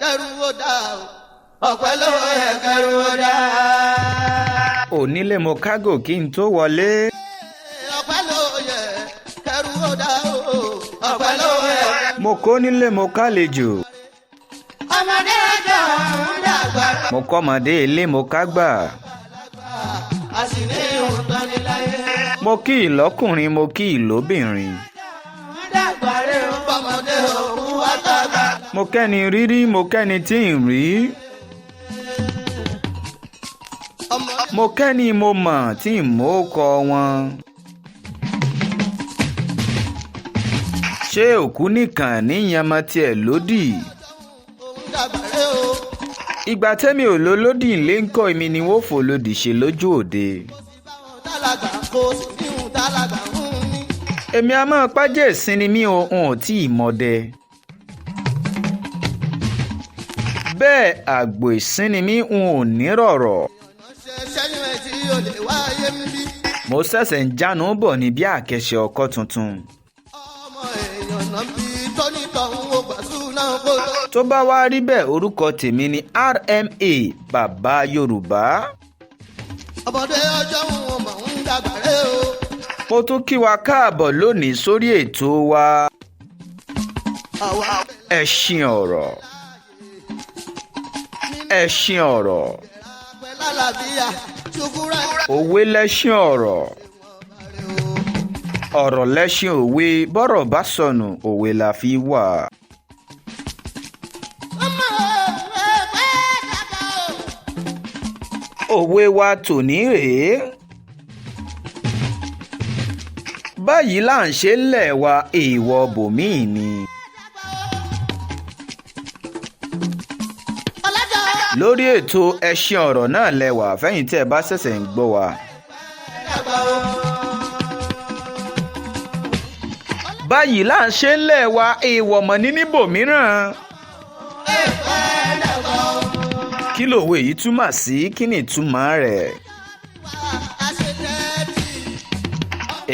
kẹrù ó dá o, ọpẹ́ ló yẹ kẹrù ó dá. Onílé mo kágò kí n tó wọlé. Ọpẹ́ ló yẹ kẹrù ó dá o, ọpẹ́ ló yẹ. Mo kó nílé mo kálejò. Ọmọdé ọjọ́ ń dàgbà. Mo kọ́mọdé ilé mo kágbà. A sì ní ìhùn tán ní láyé. Mo kí ìlọ́kùnrin, mo kí ìlóbìnrin. Ń dàgbà rẹ̀ ń bọ́mọdé òkú wá tàgbà. Mo kẹ́ni rírí, mo kẹ́ni tí ń rí. Ọmọ Mo kẹ́ni mo mọ̀ tí ń mú kọ wọn. Ṣé òkú nìkan níyanmọ tiẹ̀ lódì? òun dàgbà rẹ̀ o. Ìgbà tẹ́mi ò lọ lódì ńlé ń kọ́ èmi ni wọ́n fò lòdì ṣe lójú òde. Báwọn tálágbà kò sí níhùn tálágbà ń ní. Èmi a máa pàjẹ́ ìsinmi mi ò n ò tí ì mọdẹ. Bẹ́ẹ̀ àgbò ìsinmi mi n ò ní rọ̀rọ̀. Ṣe sẹ́yìn ẹ̀ tí o lè wáyé ń bí. Mo ṣẹ̀ṣẹ̀ ń jánu bọ̀ ní bí àkẹ́ṣe ọkọ́ tuntun. Ọmọ èèyàn náà bí tónítọ̀hún ó gbà súná kó tó. Tó bá wá rí bẹ́ẹ̀, orúkọ tèmi ni RMA Bàbá Yorùbá. Ọmọdé ọjọ́ ń wọ́n mọ̀ ń dàgbà rẹ̀ o. Mo tún kí wa káàbọ̀ lónìí sórí ètò wa Àwa Ẹṣin Ọ̀rọ̀. Ẹṣin Ọ̀rọ̀. pẹ̀lú àlàáfíà ṣùkúrà Òwe lẹ́ṣin ọ̀rọ̀. Ọ̀rọ̀ lẹ́ṣin òwe, bọ́rọ̀ bá sọnù òwe la fi wà. Ọmọ ẹgbẹ́ dàgbà o. Òwe wa tòní rèé. Báyìí là ń ṣe lẹ̀ wa, èèwọ̀ bòmíì ni. Ọlájà Lórí ètò Ẹṣin Ọ̀rọ̀ náà lẹ́wà fẹ́yìn tí ẹ bá ṣẹ̀ṣẹ̀ ń gbọ́ wa. dàgbà o. Báyìí là ń ṣe lẹ̀ wa, èèwọ̀ mọ̀ ní níbòmíràn. Ẹgbẹ́ dàgbà o. Kí lòwe yìí túmọ̀ sí? Kí ni ìtumọ̀ rẹ̀? A ṣe tẹ́tì.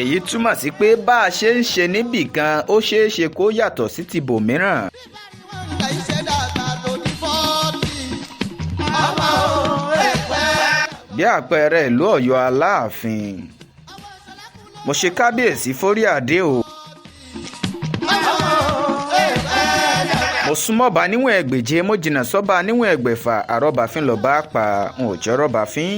Èyí túmọ̀ sí pé bá a ṣe ń ṣe níbì kan, ó ṣeé ṣe kó yàtọ̀ sí ti bòmíràn. Ìgbà iṣẹ́ dàgbà tó ní 40. Ọmọ ẹgbẹ́. Bí àpẹẹrẹ ìlú Ọ̀yọ́ Aláàfin, mo ṣe kábíyèsí forí adé o. Mo súnmọ́ ba níwọ̀n ẹgbẹ̀je, mo jìnnà sọ́ba níwọ̀n ẹgbẹ̀fà, àrọ́bàfín lọ́ba pa n ò jẹ́ rọ́bàfín.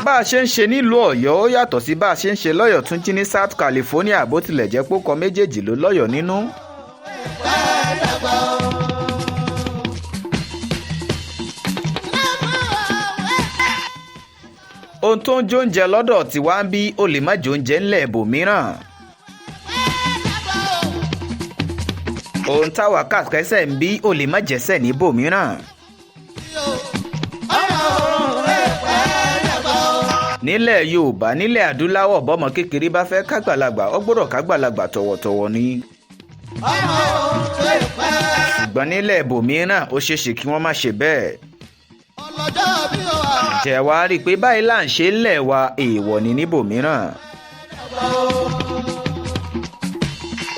Bá a ṣe ń ṣe nílùú Ọ̀yọ́ ó yàtọ̀ sí bá a ṣe ń ṣe lọ́yọ̀ tún jí ní South California, bó tilẹ̀ jẹ́ pé ó kọ méjèèjì ló lọ́yọ̀ nínú. Ohun tó ń jóúnjẹ lọ́dọ̀ tí wá ń bí ó lè má jóúnjẹ ńlẹ̀ ibòmíràn. Ohun táwa kàkẹ́sẹ̀ ń bí ó lè má jẹ́sẹ̀ níbòmíràn. Nílẹ̀ Yorùbá, nílẹ̀ adúláwọ̀, bọ́mọ kékeré bá fẹ́ kágbàlagbà, ó gbọ́dọ̀ kágbàlagbà tọ̀wọ̀tọ̀wọ̀ ni. Ṣùgbọ́n nílẹ̀ ibòmíràn, ó ṣeéṣe kí wọ́n má ṣe bẹ́ẹ̀. Ọlọ́jọ́ bí ó wà. Jẹ́ wá rí i pé báyìí là ń ṣe ńlẹ̀ wa, èèwọ̀ ni níbòmíràn.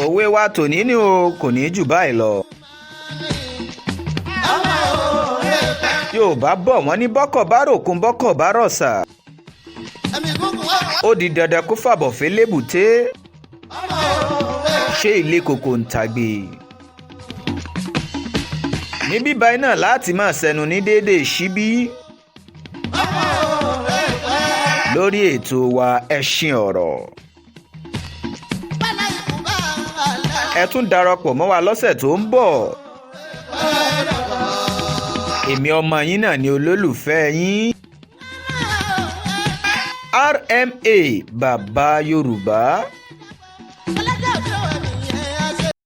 Òwe wa tòní ni o kò ní jù báyìí lọ. Yorùbá bọ̀ wọ́n ní bọ́kọ̀ bá ròkun, bọ́kọ̀ bá rọ̀ṣà. Ẹ̀mí gúngún wà. Ó di dandan kó fàbọ̀ fẹ́lẹ́bùté. Ṣé ilé kòkò ń tàgbé? Níbí báyìí náà láti máa sẹnu ní déédéé síbí. Lórí ètò wa Ẹṣin Ọ̀rọ̀. Bálá ikú bá àlá. Ẹ tún darapọ̀ mọ́ wa lọ́sẹ̀ tó ń bọ̀. Èmi ọmọ yín náà ni olólùfẹ́ yín. RMA Bàbá Yorùbá.